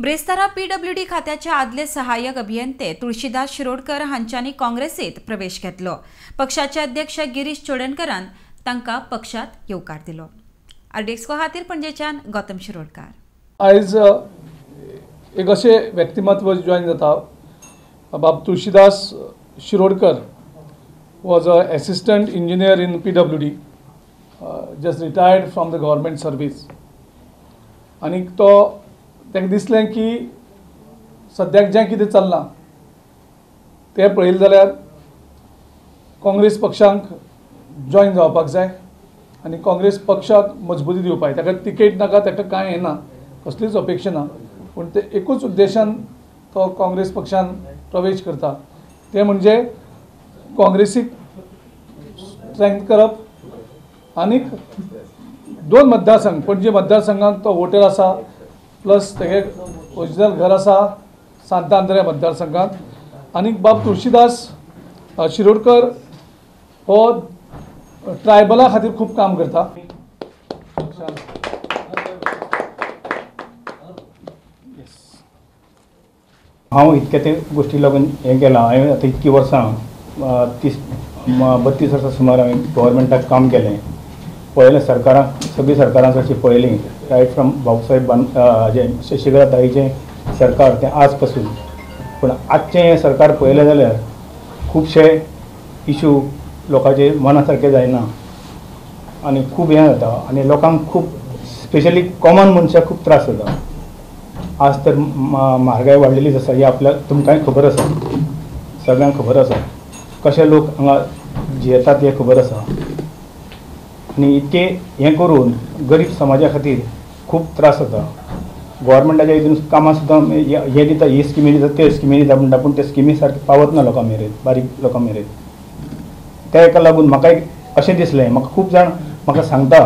ब्रेस्तारा PWD खात्याचे आदले सहाय्यक अभियंते तुळशीदास शिरोडकर हांच्यांनी काँग्रेसीत प्रवेश घेतलो. पक्षाचे अध्यक्ष गिरीश चोडणकरान तांकां पक्षात येवकार दिलो. आरडीएक्सको खातीर पणजेच्यान गौतम शिरोडकर. आयज एक अशें व्यक्तिमत्व जॉयन जाता, बाब Tulsidas Shirodkar was a assistant engineer in PWD, just retired from the government service. आनी तो ताका दिसलें की सद्याक जें कितें चल्लां तें पळयलें जाल्यार काँग्रेस पक्षांक जॉयन जावपाक जाय आनी काँग्रेस पक्षाक मजबुती दिवपाक जाय. ताका तिकेट नाका, ताका कांय येना, कसलीच अपेक्षा ना, पूण ते एकूच उद्देशान तो काँग्रेस पक्षान प्रवेश करता, ते म्हणजे काँग्रेसीक स्ट्रेंथ करप. आनीक दोन मतदारसंघ, पणजे मतदारसंघात तो वोटर आसा, प्लस तेगे ओरिजिनल घर आसा सांतांद्रे मतदारसंघात. आनीक बाब तुळशीदास शिरोडकर हो ट्रायबला खातीर खूब काम करता. हांव इतक्या ते गोश्टी लागून हें केलां. हांवें आतां इतकीं वर्सां 30-32 वर्सां सुमार हांवें गव्हर्मेंटाक काम केलें, पळयलें सरकारां, सगळीं सरकारां चडशीं पळयलीं, रायट फ्रॉम भाऊसाहेब हाजें शशिकला ताईचें सरकार तें आज पासून. पूण आजचें हें सरकार पळयलें जाल्यार खुबशे इशू लोकांचे मना सारकें जायना आनी खूब हें जाता आनी लोकांक खूब स्पेशली कॉमन मनशाक खूब त्रास जाता. आज तर म्हारगाय वाडलेलीच आसा, ही आपल्याक तुमकांय खबर आसा, सगळ्यांक खबर आसा, कशे लोक हांगा जियेतात हें खबर आसा. आनी इतकें हें करून गरीब समाजा खातीर खूब त्रास जाता. गव्हर्मेंटाच्या हितून कामां सुद्दां हें दिता, ही स्किमी दिता, त्यो स्किमी दिता म्हणटा, पूण त्यो स्किमी सारक्यो पावत ना लोकां मेरेन, बारीक लोकां मेरेन. त्या हेका लागून म्हाका एक अशें दिसलें, म्हाका खूब जाण म्हाका सांगता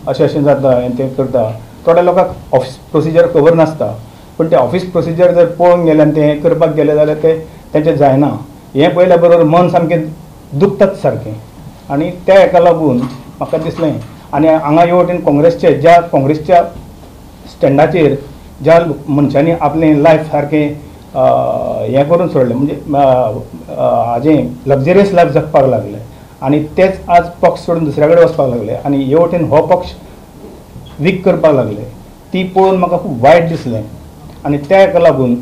अशें अशें जाता हें तें करता. थोड्या लोकांक ऑफिस प्रोसिजर खबर नासता, पूण ते ऑफिस प्रोसिजर जर पळोवंक गेले आनी तें करपाक गेले जाल्यार ते तेंचें जायना. हें पळयल्या बरोबर मन सामकें दुखतात सारकें. आनी त्या हेका लागून म्हाका दिसलें आनी हांगा हे वटेन काँग्रेसचे, ज्या काँग्रेसच्या स्टँडाचेर ज्या मनशांनी आपलें लायफ सारकें हें करून सोडलें, म्हणजे हाजें लक्झरियस लायफ जगपाक लागले आनी तेच आज पक्ष सोडून दुसऱ्या कडेन वचपाक लागले आनी हे वटेन हो पक्ष वीक करपाक लागले, ती पळोवन म्हाका खूब वायट दिसलें. आनी त्या हेका लागून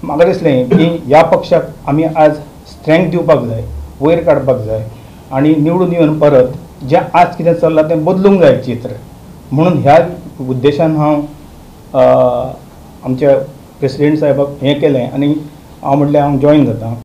म्हाका दिसलें की ह्या पक्षाक आमी आज स्ट्रेंथ दिवपाक जाय, वयर काडपाक जाय आनी निवडून येवन परत जें आज कितें चल्लां तें बदलूंक जाय चित्र. म्हणून ह्या उद्देशान हांव आमच्या प्रेसिडेंट साहेबाक हें केलें आनी हांव म्हटलें हांव जॉयन जाता.